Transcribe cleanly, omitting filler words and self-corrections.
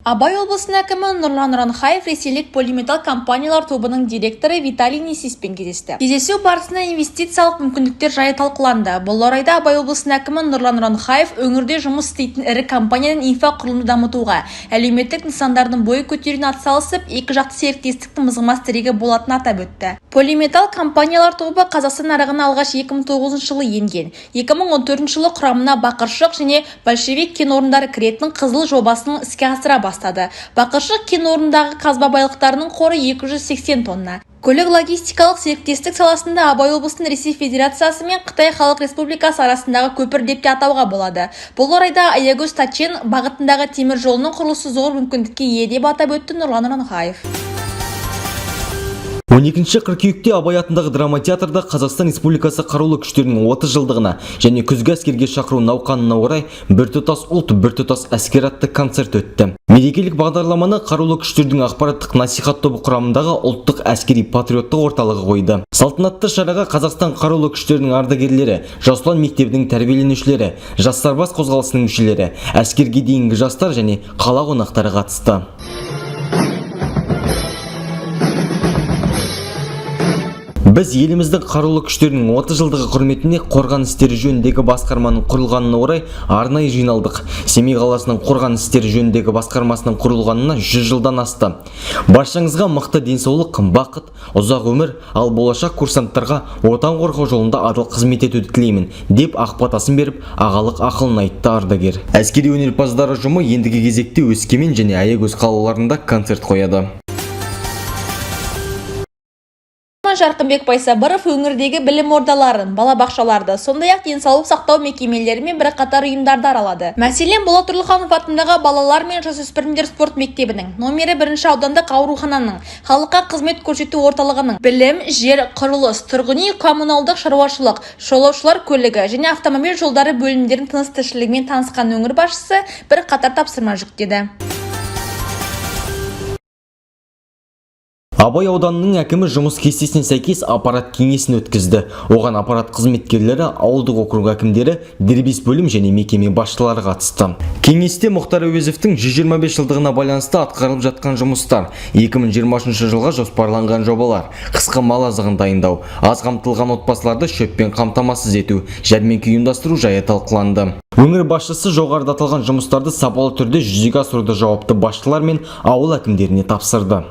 Абай облысының әкімі Нұрлан Ұранхаев ресейлік «Полиметалл» компаниялар тобының директоры Виталий Несиспен кездесті. Кездесу барысында инвестициялық мүмкіндіктер жайы талқыланды. Бұл орайда Абай облысының әкімі Нұрлан Ұранхаев өңірде жұмыс істейтін ірі компанияның инфрақұрылымды дамытуға, әлеуметтік нысандардың бой көтеруіне атсалысып, екіжақты серіктестіктің мызғымас тірегі болатынын атап өтті. «Полиметалл» компаниялар тобы Қазақстан нарығына алғаш 2009 жылы енген. 2014 жылы құрамына Бақыршық және Большевик кен орындары кіретін «Қызыл» жобасын іске асыра бастады. Бақыршық кен орнындағы қазба байлықтарының қоры 280 тонна. Көлік-логистикалық серіктестік саласында Абай облысын Ресей Федерациясы мен Қытай Халық Республикасы арасындағы көпір деп те атауға болады. Бұл орайда Аягөз-Тачен бағытындағы темір жолының құрылысы зор мүмкіндікке ие, деп атап өтті Нұрлан Ұранхаев. 12 қыркүйекте Абай атындағы драма театрда Қазақстан Республикасы Қарулы Күштерінің 30 жылдығына және күзгі әскерге шақыру науқанына орай «Біртұтас ұлт, біртұтас әскер» атты концерт өтті. Мерекелік бағдарламаны Қарулы Күштердің ақпараттық насихат тобы құрамындағы Ұлттық әскери патриоттық орталығы қойды. Салтанатты шараға Қазақстан Қарулы Күштерінің ардагерлері, Жас ұлан мектебінің тәрбиеленушілері, Жас сарбаз қозғалысының мүшелері, әскерге дейінгі жастар және қала қонақтары қатысты. Біз еліміздің Қарулы Күштерінің 30 жылдығы құрметіне, Қорғаныс істері жөніндегі басқарманың құрылғанына орай арнайы жиналдық. Семей қаласының Қорғаныс істері жөніндегі басқармасының құрылғанына 100 жылдан асты. Баршаңызға мықты денсаулық, бақыт, ұзақ өмір, ал болашақ курсанттарға Отан қорғау жолында адал қызмет етуді тілеймін, деп ақ батасын беріп, ағалық ақылын айтты ардагер. Әскери өнерпаздар ұжымы ендігі кезекте Өскемен және Аягөз қалаларында концерт қояды. Жарқынбек Байсабыров өңірдегі білім ордаларын, балабақшаларды, сондай-ақ денсаулық сақтау мекемелері мен бірқатар ұйымдарды аралады. Мәселен, Болат Тұрлыханов атындағы балалар мен жасөспірімдер спорт мектебінің, номері бірінші аудандық аурухананың, халыққа қызмет көрсету орталығының, білім, жер, құрылыс, тұрғын үй коммуналдық шаруашылық, жолаушылар көлігі және автомобиль жолдары бөлімдерінің тыныс тіршілігімен танысқан өңір басшысы бірқатар тапсырма жүктеді. Абай ауданының әкімі жұмыс кестесіне сәйкес аппарат кеңесін өткізді. Оған аппарат қызметкерлері, ауылдық округ әкімдері, дербес бөлім және мекеме басшылары қатысты. Кеңесте Мұхтар Әуезовтің 125 жылдығына байланысты атқарылып жатқан жұмыстар, 2023 жылға жоспарланған жобалар, қысқы мал азығын дайындау, аз қамтылған отбасыларды шөппен қамтамасыз ету, жәрмеңке ұйымдастыру жайы талқыланды. Өңір басшысы жоғарыда аталған жұмыстарды сапалы түрде жүзеге асыруды жауапты басшылар мен ауыл әкімдеріне тапсырды.